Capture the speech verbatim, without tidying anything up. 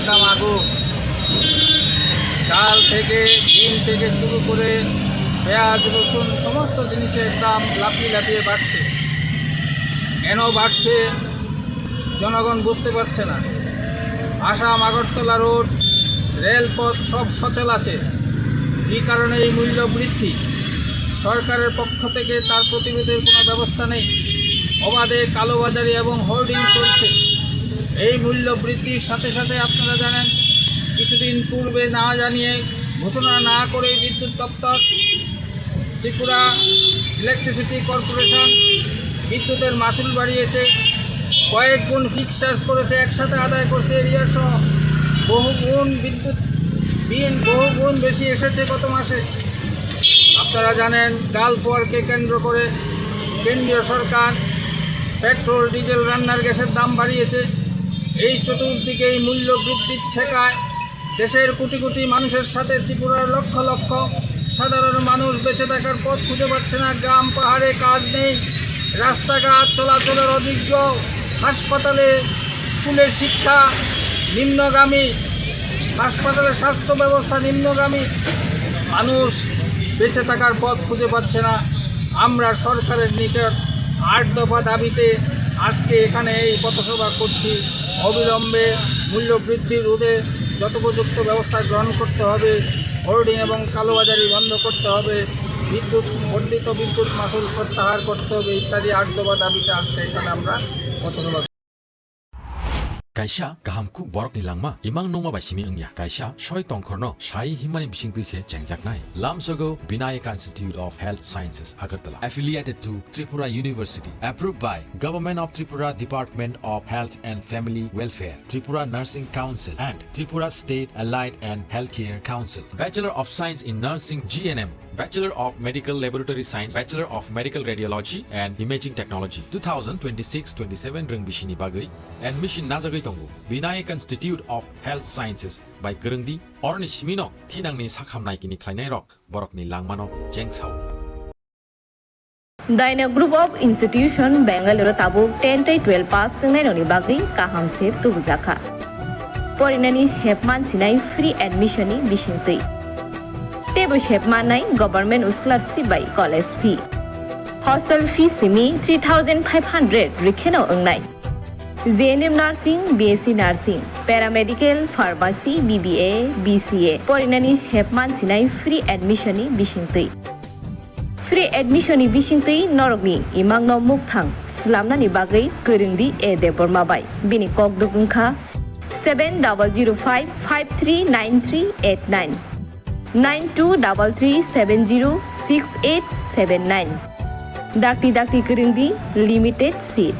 দাম আগুন। চাল থেকে, ডিম থেকে শুরু করে পেঁয়াজ, রসুন, সমস্ত জিনিসের দাম লাফিয়ে লাফিয়ে বাড়ছে। কেন বাড়ছে, জনগণ বুঝতে পারছে না। আসাম আগরতলা রোড, রেলপথ সব সচল আছে। কী কারণে এই মূল্য বৃদ্ধি? সরকারের পক্ষ থেকে তার প্রতিরোধের কোনো ব্যবস্থা নেই। অবাধে কালোবাজারি এবং হোর্ডিং চলছে। এই মূল্য বৃদ্ধির সাথে সাথে আপনারা জানেন, কিছুদিন পূর্বে না জানিয়ে, ঘোষণা না করে বিদ্যুৎ দপ্তর, ত্রিপুরা ইলেকট্রিসিটি কর্পোরেশন বিদ্যুতের মাসুল বাড়িয়েছে, কয়েক গুণ ফিক্স চার্জ করেছে, একসাথে আদায় করছে এরিয়া সহ। বহু গুণ বিদ্যুৎ বিল বহু গুণ বেশি এসেছে গত মাসে। আপনারা জানেন, গালফ ওয়ারকে কেন্দ্র করে কেন্দ্রীয় সরকার পেট্রোল, ডিজেল, রান্নার গ্যাসের দাম বাড়িয়েছে। এই চতুর্দিকে এই মূল্য বৃদ্ধির ছেকায় দেশের কোটি কোটি মানুষের সাথে ত্রিপুরার লক্ষ লক্ষ সাধারণ মানুষ বেঁচে থাকার পথ খুঁজে পাচ্ছে না। গ্রাম পাহাড়ে কাজ নেই, রাস্তাঘাট চলাচলের অযোগ্য, হাসপাতালে, স্কুলের শিক্ষা নিম্নগামী, হাসপাতালের স্বাস্থ্য ব্যবস্থা নিম্নগামী। মানুষ বেঁচে থাকার পথ খুঁজে পাচ্ছে না। আমরা সরকারের নিকট আট দফা দাবিতে আজকে এখানে এই পথসভা করছি। অবিলম্বে মূল্য বৃদ্ধি রোধে যথোপযুক্ত ব্যবস্থা গ্রহণ করতে হবে, হোর্ডিং এবং কালোবাজারি বন্ধ করতে হবে, বিদ্যুৎ, বর্ধিত বিদ্যুৎ মাশুল প্রত্যাহার করতে হবে ইত্যাদি আট দফা দাবিতে আজকে এখানে আমরা পথসভা Kaisa kaham kuk borokni langma imang nungma bai simi wngya. Kaisa soi tongkhorno sai himmani bisingtwi se chengjaknai. Lamsogo Vinayaka Institute of Health Sciences, Agartala, affiliated to Tripura University, approved by Government of Tripura Department of Health and Family Welfare, Tripura Nursing Council, and Tripura State Allied and Healthcare Council. Bachelor of Science in Nursing, G N M, Bachelor of Medical Laboratory Science, Bachelor of Medical Radiology and Imaging Technology, two thousand twenty-six twenty-seven rwng bisini bagwi admission najagwi tongo. Vinayak Institute of Health Sciences bai kwrwngdi, oroni simino thinangni sakhamnai kini khlainairok borokni langmano chengsao. Dyna Group of Institution, Bangalore tabuk ten tei twelve pass twngnai rokni bagwi kaham se tubujakha. Porinani sepman sinai free admission ni bisingtwi. Teibo sepmannai government scholarship bai college fee. Hostel fee simi three thousand five hundred rwkheno wngnai. J N M Nursing, B S C Nursing, Paramedical, Pharmacy, B B A, B C A. Porinani sepman sinai free admission ni bisingtwi. Free admission ni bisingtwi norokni imangno mukthang slamnani bagwi kwrwngdi A Debbarma bai. Bini kokdwk wngkha seven double zero five five three nine three eight nine, nine two double three seven zero six eight seven nine. Dakti dakti kwrwngdi, limited seat.